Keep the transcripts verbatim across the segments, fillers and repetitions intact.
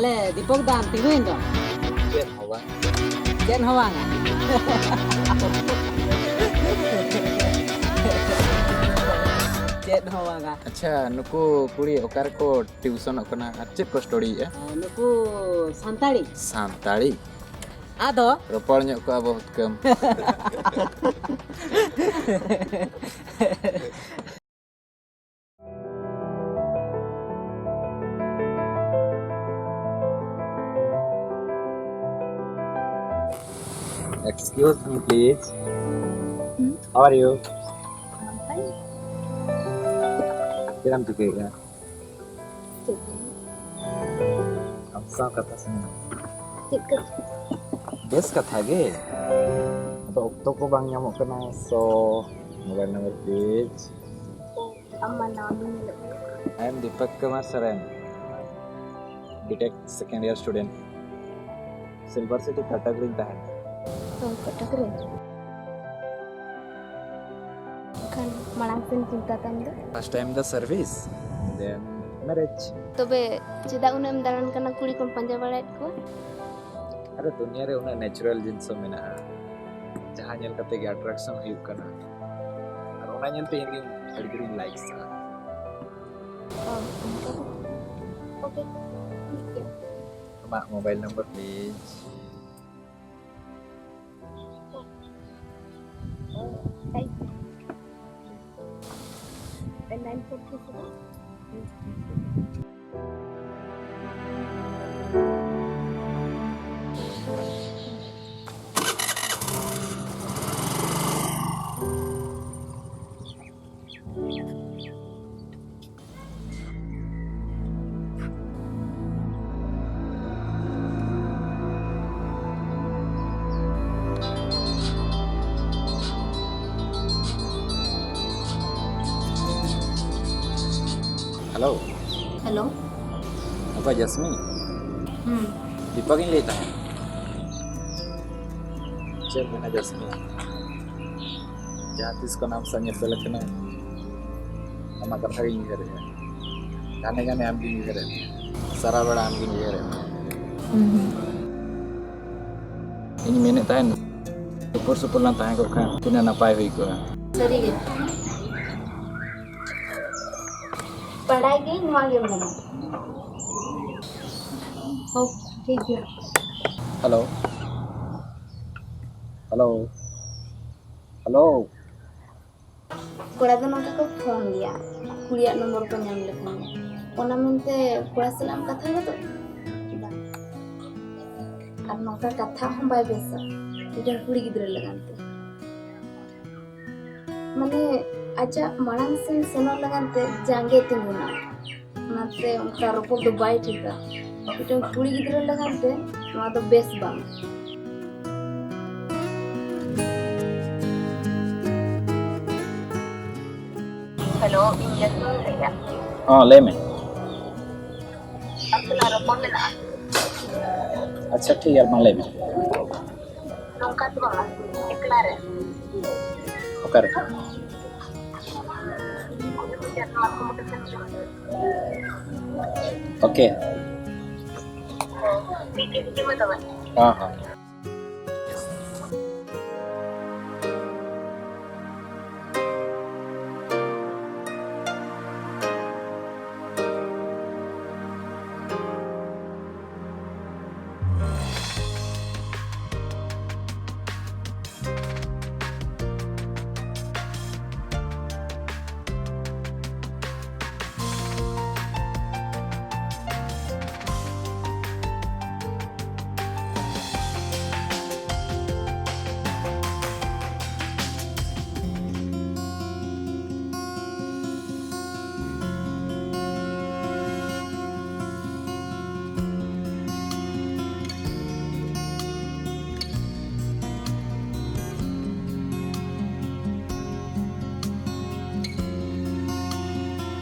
ᱮ, ᱫᱤᱯᱚᱠ ᱫᱟ, ᱟᱢ ᱛᱤᱸᱜᱩᱭᱮᱱ ᱫᱚ᱾ ᱪᱮᱫ ᱦᱚᱸ ᱵᱟᱝ᱾ ᱪᱮᱫ ᱦᱚᱸ ᱵᱟᱝᱟ᱾ ᱪᱮᱫ ᱦᱚᱸ ᱵᱟᱝᱟ᱾ ᱟᱪᱪᱷᱟ, ᱱᱩᱠᱩ ᱠᱩᱲᱤ ᱚᱠᱟ ᱨᱮᱠᱚ ᱴᱤᱭᱩᱥᱚᱱᱚᱜ ᱠᱟᱱᱟ ᱟᱨ ᱪᱮᱫ ᱠᱚ ᱥᱴᱟᱰᱤᱭᱮᱫᱼᱟ? ᱱᱩᱠᱩ ᱥᱟᱱᱛᱟᱲᱤ᱾ ᱥᱟᱱᱛᱟᱲᱤ? ᱟᱫᱚ ᱨᱚᱯᱚᱲ ᱧᱚᱜ ᱠᱚᱜᱼᱟ ᱵᱚᱦᱩᱛ ᱠᱚᱢ᱾ Excuse me, please. Hmm? How are you? I'm fine. ᱪᱮᱫ ᱮᱢ ᱪᱤᱠᱟᱹᱭᱮᱫᱼᱟ? ᱪᱮᱫ ᱦᱚᱸ ᱵᱟᱝ᱾ ᱟᱢ ᱥᱟᱶ ᱠᱟᱛᱷᱟ ᱥᱟᱱᱟᱧ᱾ ᱪᱮᱫ ᱠᱟᱛᱷᱟ? ᱵᱮᱥ ᱠᱟᱛᱷᱟ ᱜᱮ᱾ ᱟᱫᱚ ᱚᱠᱛᱚ ᱠᱚ ᱵᱟᱝ ᱧᱟᱢᱚᱜ ᱠᱟᱱᱟ, so mobile number please. ᱟᱢ ᱢᱟ ᱱᱟᱣᱟ ᱜᱮᱢ ᱧᱮᱞᱚᱜ ᱠᱟᱱᱟ᱾ I am Dipak Kumar Soren, B.Tech second year student. Silver City, ᱠᱟᱴᱟᱠ ᱨᱤᱧ ᱛᱟᱦᱮᱱᱟ᱾ ᱚ, ᱠᱟᱴᱟᱠ ᱨᱮ? ᱠᱷᱟᱱ ᱢᱟᱲᱟᱝ ᱥᱮᱱ ᱪᱤᱱᱛᱟ ᱛᱟᱢ ᱫᱚ? First time ᱫᱚ service, then marriage. ᱛᱚᱵᱮ ᱪᱮᱫᱟᱜ ᱩᱱᱟᱹᱜ ᱮᱢ ᱫᱟᱬᱟᱱ ᱠᱟᱱᱟ, ᱠᱩᱲᱤ ᱠᱚᱢ ᱯᱟᱸᱡᱟ ᱵᱟᱲᱟᱭᱮᱫ ᱠᱚᱣᱟ? ᱟᱨᱮ, ᱫᱩᱱᱤᱭᱟᱹ ᱨᱮ ᱩᱱᱟᱹᱜ natural ᱡᱤᱱᱤᱥ ᱦᱚᱸ ᱢᱮᱱᱟᱜᱼᱟ, ᱡᱟᱦᱟᱸ ᱧᱮᱞ ᱠᱟᱛᱮ ᱜᱮ attraction ᱦᱩᱭᱩᱜ ᱠᱟᱱᱟ, ᱟᱨ ᱚᱱᱟ ᱧᱮᱞᱛᱮ ᱤᱧ ᱟᱹᱰᱤ ᱡᱳᱨᱤᱧ ᱞᱟᱭᱤᱠ ᱥᱟᱱᱟ᱾ ᱚ, ᱚᱱᱠᱟ ᱫᱚ᱾ Okay, ᱴᱷᱤᱠ ᱜᱮᱭᱟ᱾ ᱟᱢᱟᱜ mobile number please. ᱚ, type. Nine four three seven. Hello. Hello. ᱚᱠᱚᱭ, ᱡᱟᱥᱢᱤ? ᱦᱩᱸ᱾ ᱫᱤᱯᱚᱠ ᱤᱧ ᱞᱟᱹᱭ ᱛᱟᱦᱮᱸᱫ᱾ ᱪᱮᱫ ᱮᱢ ᱢᱮᱱᱟ ᱡᱟᱥᱢᱤ? ᱡᱟᱦᱟᱸ ᱛᱤᱥ ᱠᱷᱚᱱ ᱟᱢ ᱥᱟᱶ ᱧᱮᱯᱮᱞ ᱟᱠᱟᱱᱟ, ᱟᱢᱟᱜ ᱠᱟᱛᱷᱟ ᱜᱤᱧ ᱩᱭᱦᱟᱹᱨᱮᱫᱼᱟ᱾ ᱜᱷᱟᱱᱮ ᱜᱷᱟᱱᱮ ᱟᱢ ᱜᱤᱧ ᱩᱭᱦᱟᱹᱨᱮᱫ ᱢᱮᱭᱟ᱾ ᱥᱟᱨᱟ ᱵᱮᱲᱟ ᱟᱢᱜᱤᱧ ᱩᱭᱦᱟᱹᱨᱮᱫ ᱢᱮ᱾ ᱦᱩᱸ ᱦᱩᱸ᱾ ᱤᱧ ᱢᱮᱱᱮᱫ ᱛᱟᱦᱮᱱ, ᱥᱩᱯᱩᱨ ᱥᱩᱯᱩᱨ ᱞᱟᱝ ᱛᱟᱦᱮᱸ ᱠᱚᱜ ᱠᱷᱟᱱ ᱛᱤᱱᱟᱹᱜ ᱱᱟᱯᱟᱭ ᱦᱩᱭ ᱠᱚᱜᱼᱟ᱾ ᱥᱟᱹᱨᱤᱜᱮ᱾ ᱵᱟᱲᱟᱭ ᱜᱮ ᱱᱚᱣᱟ ᱜᱮ ᱢᱮᱱᱟ᱾ ᱦᱚᱸ, ᱴᱷᱤᱠ ᱜᱮᱭᱟ᱾ ᱦᱮᱞᱳ᱾ ᱦᱮᱞᱳ᱾ ᱦᱮᱞᱳ᱾ ᱠᱚᱲᱟ ᱫᱚ ᱱᱚᱝᱠᱟ ᱠᱚ ᱯᱷᱳᱱ ᱜᱮᱭᱟ, ᱠᱩᱲᱤᱭᱟᱜ ᱱᱚᱢᱵᱚᱨ ᱠᱚ ᱧᱟᱢ ᱞᱮᱠᱷᱟᱱ᱾ ᱚᱱᱟ ᱢᱮᱱᱛᱮ ᱠᱚᱲᱟ ᱥᱟᱞᱟᱜ ᱮᱢ ᱠᱟᱛᱷᱟ ᱜᱚᱫᱚᱜ? ᱵᱟᱝ᱾ ᱟᱨ ᱱᱚᱝᱠᱟ ᱠᱟᱛᱷᱟ ᱦᱚᱸ ᱵᱟᱭ ᱵᱮᱥᱟ ᱢᱤᱫᱴᱮᱱ ᱠᱩᱲᱤ ᱜᱤᱫᱽᱨᱟᱹ ᱞᱟᱹᱜᱤᱫ ᱛᱮ᱾ ᱢᱟᱱᱮ, ᱟᱡᱟᱜ ᱢᱟᱲᱟᱝ ᱥᱮᱱ ᱥᱮᱱᱚᱜ ᱞᱟᱹᱜᱤᱫ ᱛᱮ ᱡᱟᱸᱜᱮ ᱛᱤᱸᱜᱩᱱᱟ᱾ ᱚᱱᱟᱛᱮ ᱚᱱᱠᱟ ᱨᱚᱯᱚᱲ ᱫᱚ ᱵᱟᱭ ᱴᱷᱤᱠᱟ᱾ ᱢᱤᱫᱴᱟᱝ ᱠᱩᱲᱤ ᱜᱤᱫᱽᱨᱟᱹ ᱞᱟᱹᱜᱤᱫ ᱛᱮ ᱱᱚᱣᱟ ᱫᱚ ᱵᱮᱥ ᱵᱟᱝ᱾ ᱦᱮᱞᱳ, ᱤᱧ ᱡᱟᱹᱥᱢᱤᱱ ᱞᱟᱹᱭᱮᱫᱼᱟ᱾ ᱦᱚᱸ, ᱞᱟᱹᱭ ᱢᱮ᱾ ᱟᱢ ᱥᱟᱞᱟᱜ ᱨᱚᱯᱚᱲ ᱢᱮᱱᱟᱜᱼᱟ᱾ ᱟᱪᱪᱷᱟ, ᱴᱷᱤᱠ ᱜᱮᱭᱟ, ᱢᱟ ᱞᱟᱹᱭ ᱢᱮ᱾ ᱱᱚᱝᱠᱟ ᱫᱚ ᱵᱟᱝᱟ, ᱮᱠᱞᱟ ᱨᱮ᱾ ᱚᱠᱟᱨᱮ? ᱳᱠᱮ᱾ ᱦᱮᱸ, ᱴᱷᱤᱠ ᱜᱮᱭᱟ, ᱦᱤᱡᱩᱜ ᱢᱮ ᱛᱚᱵᱮ᱾ ᱦᱮᱸ, ᱦᱮᱸ᱾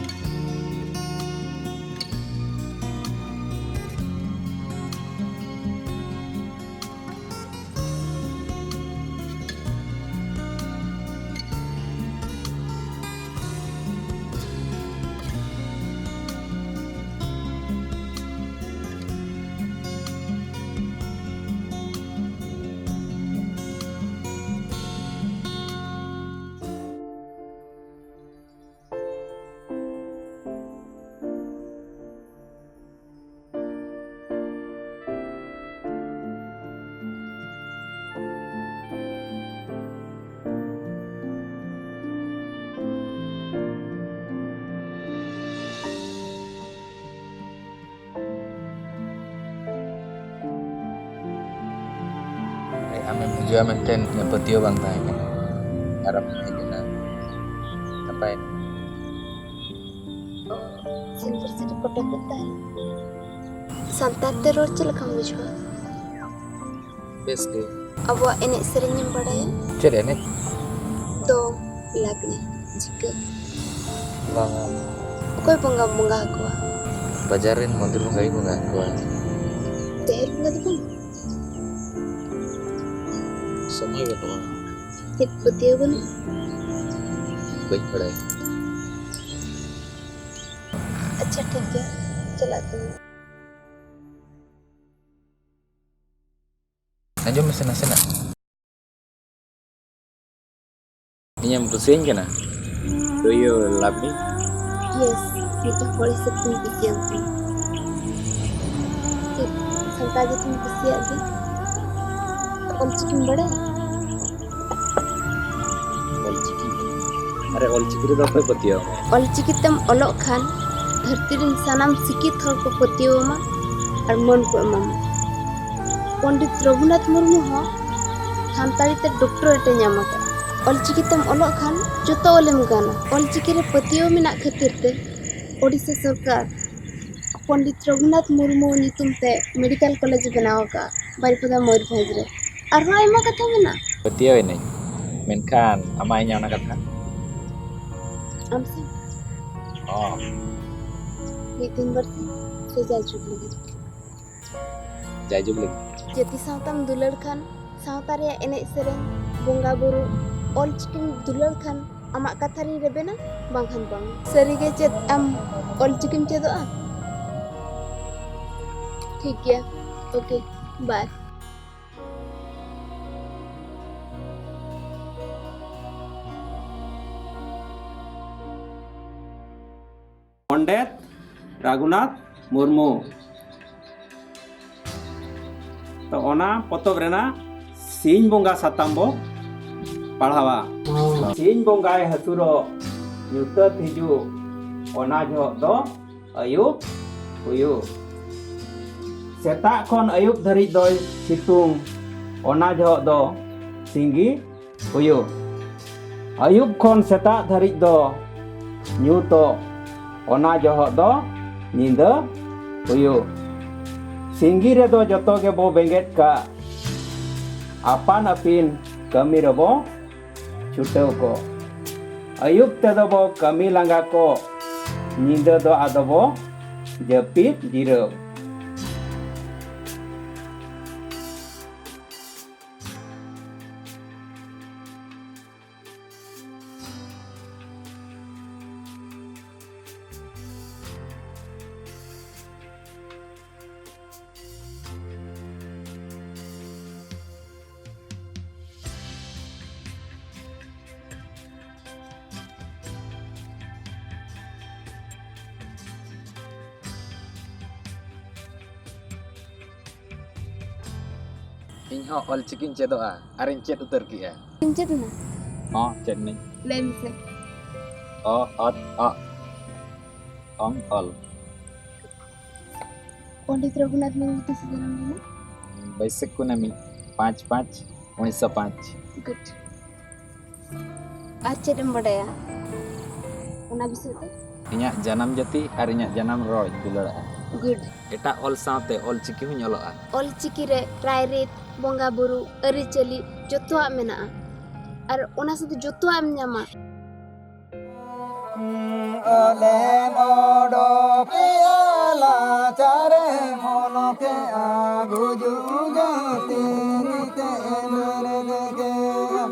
ᱟᱢᱮᱢ ᱦᱤᱡᱩᱜᱼᱟ ᱢᱮᱱᱛᱮ ᱤᱧᱟᱹᱜ ᱯᱟᱹᱛᱭᱟᱹᱣ ᱵᱟᱝ ᱛᱟᱦᱮᱸ ᱠᱟᱱᱟ᱾ ᱟᱨ ᱟᱢᱮᱢ ᱦᱮᱡ ᱮᱱᱟ᱾ ᱱᱟᱯᱟᱭ ᱮᱱᱟ᱾ ᱥᱤᱞᱵᱷᱟᱨ ᱥᱤᱴᱤ ᱯᱚᱴᱚᱠ ᱠᱚ ᱛᱟᱦᱮᱱ᱾ ᱥᱟᱱᱛᱟᱲ ᱛᱮ ᱨᱚᱲ ᱪᱮᱫ ᱞᱮᱠᱟᱢ ᱵᱩᱡᱷᱟᱹᱣᱟ? ᱵᱮᱥ ᱜᱮ᱾ ᱟᱵᱚᱣᱟᱜ ᱮᱱᱮᱡ ᱥᱮᱨᱮᱧ ᱮᱢ ᱵᱟᱲᱟᱭᱟ? ᱪᱮᱫ ᱮᱱᱮᱡ? ᱫᱚᱝ, ᱞᱟᱜᱽᱲᱮ, ᱡᱷᱤᱠᱟᱹ᱾ ᱵᱟᱝᱟ᱾ ᱚᱠᱚᱭ ᱵᱚᱸᱜᱟᱢ ᱵᱚᱸᱜᱟ ᱟᱠᱚᱣᱟ? ᱵᱟᱡᱟᱨ ᱨᱮᱱ ᱢᱚᱱᱫᱤᱨ ᱵᱚᱸᱜᱟᱧ ᱵᱚᱸᱜᱟ ᱟᱠᱚᱣᱟ᱾ ᱡᱟᱦᱮᱨ ᱵᱚᱸᱜᱟ ᱫᱚ ᱵᱟᱝ? ᱥᱚᱢᱚᱭ ᱵᱟᱹᱱᱩᱜᱼᱟ᱾ ᱪᱮᱫ ᱯᱟᱹᱛᱭᱟᱹᱣ ᱵᱟᱹᱱᱩᱜᱼᱟ? ᱵᱟᱹᱧ ᱵᱟᱲᱟᱭᱟ᱾ ᱟᱪᱪᱷᱟ, ᱴᱷᱤᱠ ᱜᱮᱭᱟ, ᱪᱟᱞᱟᱜ ᱠᱟᱹᱱᱟᱹᱧ᱾ ᱟᱸᱡᱚᱢ ᱢᱮᱥᱮ ᱱᱟᱥᱮᱱᱟᱜ᱾ ᱤᱧᱮᱢ ᱠᱩᱥᱤᱭᱟᱹᱧ ᱠᱟᱱᱟ? Do you love me? Yes, ᱢᱤᱫᱴᱟᱝ ᱦᱚᱲ ᱦᱤᱥᱟᱹᱵ ᱛᱤᱧ ᱠᱩᱥᱤᱭᱟᱢ ᱠᱟᱱᱟ᱾ ᱪᱮᱫ, ᱥᱟᱱᱛᱟᱲ ᱡᱟᱹᱛᱤᱢ ᱠᱩᱥᱤᱭᱟᱜ ᱜᱮᱭᱟ? ᱚᱞᱪᱤᱠᱤᱢ ᱵᱟᱲᱟᱭᱟ? ᱚᱞᱪᱤᱠᱤ? ᱟᱨᱮ, ᱚᱞᱪᱤᱠᱤ ᱨᱮᱫᱚ ᱚᱠᱚᱭ ᱯᱟᱹᱛᱭᱟᱹᱣ ᱟᱢᱟ? ᱚᱞᱪᱤᱠᱤ ᱛᱮᱢ ᱚᱞᱚᱜ ᱠᱷᱟᱱ ᱫᱷᱟᱹᱨᱛᱤ ᱨᱮᱱ ᱥᱟᱱᱟᱢ ᱥᱤᱠᱷᱤᱛ ᱦᱚᱲ ᱠᱚ ᱯᱟᱹᱛᱭᱟᱹᱣ ᱟᱢᱟ ᱟᱨ ᱢᱟᱹᱱ ᱠᱚ ᱮᱢᱟᱢᱟ᱾ ᱯᱚᱱᱰᱤᱛ ᱨᱚᱜᱷᱩᱱᱟᱛᱷ ᱢᱩᱨᱢᱩ ᱦᱚᱸ ᱥᱟᱱᱛᱟᱲᱤ ᱛᱮ ᱰᱚᱠᱴᱚᱨᱮᱴ ᱮ ᱧᱟᱢ ᱟᱠᱟᱫᱼᱟ᱾ ᱚᱞᱪᱤᱠᱤ ᱛᱮᱢ ᱚᱞᱚᱜ ᱠᱷᱟᱱ ᱡᱚᱛᱚ ᱚᱞᱮᱢ ᱜᱟᱱᱟ᱾ ᱚᱞᱪᱤᱠᱤ ᱨᱮ ᱯᱟᱹᱛᱭᱟᱹᱣ ᱢᱮᱱᱟᱜ ᱠᱷᱟᱹᱛᱤᱨ ᱛᱮ ᱳᱰᱤᱥᱟ ᱥᱚᱨᱠᱟᱨ ᱯᱚᱱᱰᱤᱛ ᱨᱚᱜᱷᱩᱱᱟᱛᱷ ᱢᱩᱨᱢᱩ ᱧᱩᱛᱩᱢ ᱛᱮ ᱢᱮᱰᱤᱠᱮᱞ ᱠᱚᱞᱮᱡᱽ ᱮ ᱵᱮᱱᱟᱣ ᱟᱠᱟᱫᱼᱟ ᱵᱟᱨᱤᱯᱟᱫᱟ ᱢᱚᱭᱩᱨᱵᱷᱚᱸᱡᱽ ᱨᱮ᱾ ᱟᱨᱦᱚᱸ ᱟᱭᱢᱟ ᱠᱟᱛᱷᱟ ᱢᱮᱱᱟᱜᱼᱟ᱾ ᱯᱟᱹᱛᱭᱟᱹᱣ ᱮᱱᱟᱹᱧ, ᱢᱮᱱᱠᱷᱟᱱ ᱟᱢᱟᱜ ᱤᱧᱟᱹᱜ ᱚᱱᱟ ᱠᱟᱛᱷᱟ? ᱟᱢ ᱥᱮ? ᱦᱚᱸ᱾ ᱢᱤᱫ ᱫᱤᱱ ᱵᱟᱨ ᱥᱤᱧ ᱥᱮ ᱡᱟᱭᱡᱩᱜᱽ ᱞᱟᱹᱜᱤᱫ? ᱡᱟᱭᱡᱩᱜᱽ ᱞᱟᱹᱜᱤᱫ᱾ ᱡᱟᱹᱛᱤ ᱥᱟᱶᱛᱟᱢ ᱫᱩᱞᱟᱹᱲ ᱠᱷᱟᱱ, ᱥᱟᱶᱛᱟ ᱨᱮᱭᱟᱜ ᱮᱱᱮᱡ ᱥᱮᱨᱮᱧ, ᱵᱚᱸᱜᱟ ᱵᱩᱨᱩ, ᱚᱞ ᱪᱤᱠᱤᱢ ᱫᱩᱞᱟᱹᱲ ᱠᱷᱟᱱ, ᱟᱢᱟᱜ ᱠᱟᱛᱷᱟ ᱨᱤᱧ ᱨᱮᱵᱮᱱᱟ, ᱵᱟᱝᱠᱷᱟᱱ ᱵᱟᱝ᱾ ᱥᱟᱹᱨᱤᱜᱮ ᱪᱮᱫ ᱟᱢ ᱚᱞ ᱪᱤᱠᱤᱢ ᱪᱮᱫᱚᱜᱼᱟ? ᱴᱷᱤᱠ ᱜᱮᱭᱟ, ᱳᱠᱮ, ᱵᱟᱭ᱾ ᱯᱚᱱᱰᱤᱛ ᱨᱟᱹᱜᱷᱩᱱᱟᱛᱷ ᱢᱩᱨᱢᱩ᱾ ᱛᱚ, ᱚᱱᱟ ᱯᱚᱛᱚᱵ ᱨᱮᱱᱟᱜ ᱥᱤᱧ ᱵᱚᱸᱜᱟ ᱥᱟᱛᱟᱢ ᱵᱚ ᱯᱟᱲᱦᱟᱣᱟ᱾ ᱥᱤᱧ ᱵᱚᱸᱜᱟᱭ ᱦᱟᱹᱥᱩᱨᱚᱜ, ᱧᱩᱛᱟᱹᱛ ᱦᱤᱡᱩᱜ, ᱚᱱᱟ ᱡᱚᱦᱚᱜ ᱫᱚ ᱟᱹᱭᱩᱵ ᱦᱩᱭᱩᱜ᱾ ᱥᱮᱛᱟᱜ ᱠᱷᱚᱱ ᱟᱹᱭᱩᱵ ᱫᱷᱟᱹᱨᱤᱡ ᱫᱚᱭ ᱥᱤᱛᱩᱝ, ᱚᱱᱟ ᱡᱚᱦᱚᱜ ᱫᱚ ᱥᱤᱸᱜᱤ ᱦᱩᱭᱩᱜ᱾ ᱟᱹᱭᱩᱵ ᱠᱷᱚᱱ ᱥᱮᱛᱟᱜ ᱫᱷᱟᱹᱨᱤᱡ ᱫᱚ ᱧᱩᱛᱚᱜ, ᱚᱱᱟ ᱡᱚᱦᱚᱜ ᱫᱚ ᱧᱤᱫᱟᱹ ᱦᱩᱭᱩᱜ᱾ ᱥᱤᱸᱜᱤ ᱨᱮᱫᱚ ᱡᱚᱛᱚ ᱜᱮᱵᱚ ᱵᱮᱸᱜᱮᱫ ᱠᱟᱜ, ᱟᱯᱟᱱ ᱟᱹᱯᱤᱱ ᱠᱟᱹᱢᱤ ᱨᱮᱵᱚ ᱪᱷᱩᱴᱟᱹᱣ ᱠᱚᱜ᱾ ᱟᱹᱭᱩᱵ ᱛᱮᱫᱚ ᱵᱚ ᱠᱟᱹᱢᱤ ᱞᱟᱸᱜᱟ ᱠᱚᱜ, ᱧᱤᱫᱟᱹ ᱫᱚ ᱟᱫᱚ ᱵᱚ ᱡᱟᱹᱯᱤᱫ ᱡᱤᱨᱟᱹᱣ᱾ ᱤᱧ ᱦᱚᱸ ᱚᱞ ᱪᱤᱠᱤᱧ ᱪᱮᱫᱚᱜᱼᱟ ᱟᱨᱤᱧ ᱪᱮᱫ ᱩᱛᱟᱹᱨ ᱠᱮᱜᱼᱟ᱾ ᱤᱧ ᱪᱮᱫ ᱮᱱᱟ? ᱦᱚᱸ, ᱪᱮᱫ ᱱᱟᱹᱧ᱾ ᱞᱟᱹᱭ ᱢᱮᱥᱮ᱾ ᱚ, ᱚᱛ, ᱚᱜ, ᱚᱝ, ᱚᱞ᱾ ᱯᱚᱱᱰᱤᱛ ᱨᱚᱜᱷᱩᱱᱟᱛᱷ ᱢᱩᱨᱢᱩ ᱛᱤᱥ ᱡᱟᱱᱟᱢ ᱞᱮᱱᱟ? ᱵᱟᱹᱭᱥᱟᱹᱠᱷ ᱠᱩᱱᱟᱹᱢᱤ, ᱯᱟᱸᱪ ᱯᱟᱸᱪ ᱩᱱᱤᱥᱥᱚ ᱯᱟᱸᱪ᱾ Good. ᱟᱨ ᱪᱮᱫ ᱮᱢ ᱵᱟᱰᱟᱭᱟ ᱚᱱᱟ ᱵᱤᱥᱚᱭ ᱛᱮ? ᱤᱧᱟᱹᱜ ᱡᱟᱱᱟᱢ ᱡᱟᱹᱛᱤ ᱟᱨ ᱤᱧᱟᱹᱜ ᱡᱟᱱᱟᱢ ᱨᱚᱲ ᱤᱧ ᱫᱩᱞᱟᱹᱲᱟᱜᱼᱟ᱾ Good. ᱮᱴᱟᱜ ᱚᱞ ᱥᱟᱶᱛᱮ ᱚᱞ ᱪᱤᱠᱤ ᱦᱚᱸᱧ ᱚᱞᱚᱜᱼᱟ᱾ ᱚᱞ ᱪᱤᱠᱤ ᱨᱮ ᱨᱟᱭᱨᱤᱛ, ᱵᱚᱸᱜᱟ ᱵᱩᱨᱩ, ᱟᱹᱨᱤᱪᱟᱹᱞᱤ ᱡᱚᱛᱚᱣᱟᱜ ᱢᱮᱱᱟᱜᱼᱟ᱾ ᱟᱨ ᱚᱱᱟ ᱥᱟᱶᱛᱮ ᱡᱚᱛᱚᱣᱟᱜ ᱮᱢ ᱧᱟᱢᱟ᱾ ᱚᱞᱮᱢ ᱚᱰᱚᱠᱮᱜᱼᱟ ᱞᱟᱪᱟᱨᱮᱢ ᱚᱞᱚᱠᱮᱜᱼᱟ, ᱜᱩᱡᱩᱜ ᱡᱟᱹᱛᱤ ᱱᱤᱛᱮᱢ ᱵᱮᱨᱮᱫ ᱠᱮᱜᱼᱟ᱾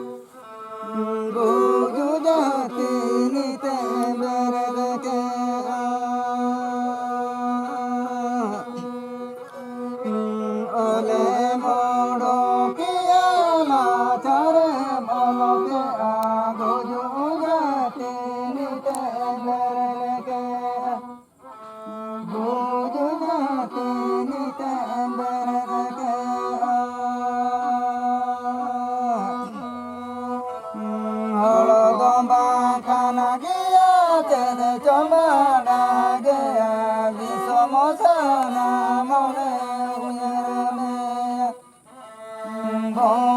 ᱜᱩᱡᱩᱜ ᱡᱟᱹᱛᱤ ᱱᱤᱛᱮᱢ ᱵᱮᱨᱮᱫ ᱠᱮᱜᱼᱟ᱾ ᱚᱞᱮᱢ ᱚᱰᱚᱠᱮᱜᱼᱟ, ᱞᱟᱪᱟᱨᱮᱢ ᱚᱞᱚᱠᱮᱜᱼᱟ, ᱜᱩᱡᱩᱜ ᱡᱟᱹᱛᱤ ᱱᱤᱛᱮᱢ ᱵᱮᱨᱮᱫ ᱠᱮᱜᱼᱟ᱾ ᱜᱩᱡᱩᱜ ᱡᱟᱹᱛᱤ ᱱᱤᱛᱮᱢ ᱵᱮᱨᱮᱫ ᱠᱮᱜᱼᱟ᱾ ᱵᱷᱚ